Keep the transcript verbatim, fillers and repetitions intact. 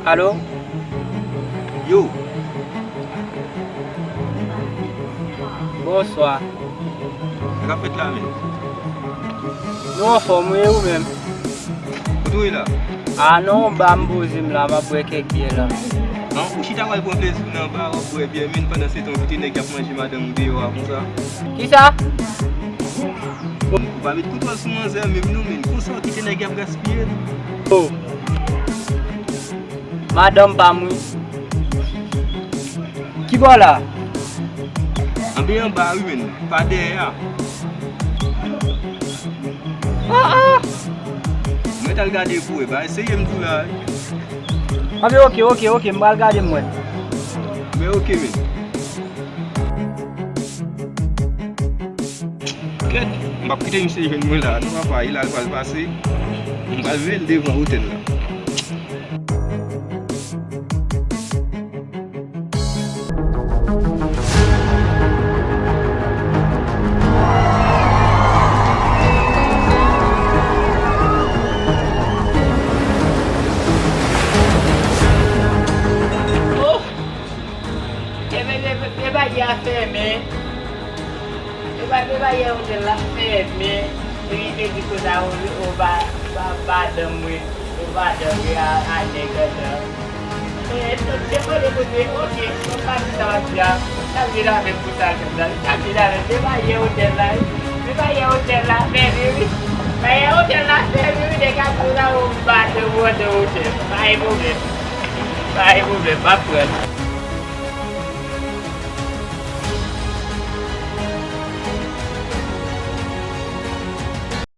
Alo? Yo! Bonswa. Sa k ap fèt la menm? Nou anfòm, wi, ou menm? Kote w ye la? A non, anba m poze m la, m ap bwè kèk byè la. An, ou chita pral pran plezi w nan anba, w ap bwè byè, men pandan se tan w kite nèg y ap manje madanm ou deyò a konsa. Kisa? Ou pa met kontwòl sou manzè menm non, men konsa w kite nèg y ap gaspiye. Oh. Madanm pa m wi. Ki bò la? Anben anba wi menn, pa dèyè a. Ah, ah. Mwen t al gade pou wè, ba eseye m di w la wi. Anben oke, oke, oke, m pral gade m wè. Men oke menn. Kèt, m p ap kite misye jwenn mwen la non papa, e la l pral pase. M pral veye l devan otèl la. Oh! E, e, e, e, e bagay a fèmen. E bagay, e bagay otèl la fèmen. Epi te di konsa, o, o, ba, ba, madanm mwen, o, madanm mwen a, a nèg andan. E, e, se mwen le kote, oke, se pa di sa w ap di a. Sa vin avèk pou sa, sa vin avèk. E bagay otèl la, e bagay otèl la fèmen, wi. Bagay otèl la fèmen, wi, nèg ap di konsa, o, madanm mwen andan otèl. Pa gen pwoblèm. Pa gen pwoblèm, m ap pran.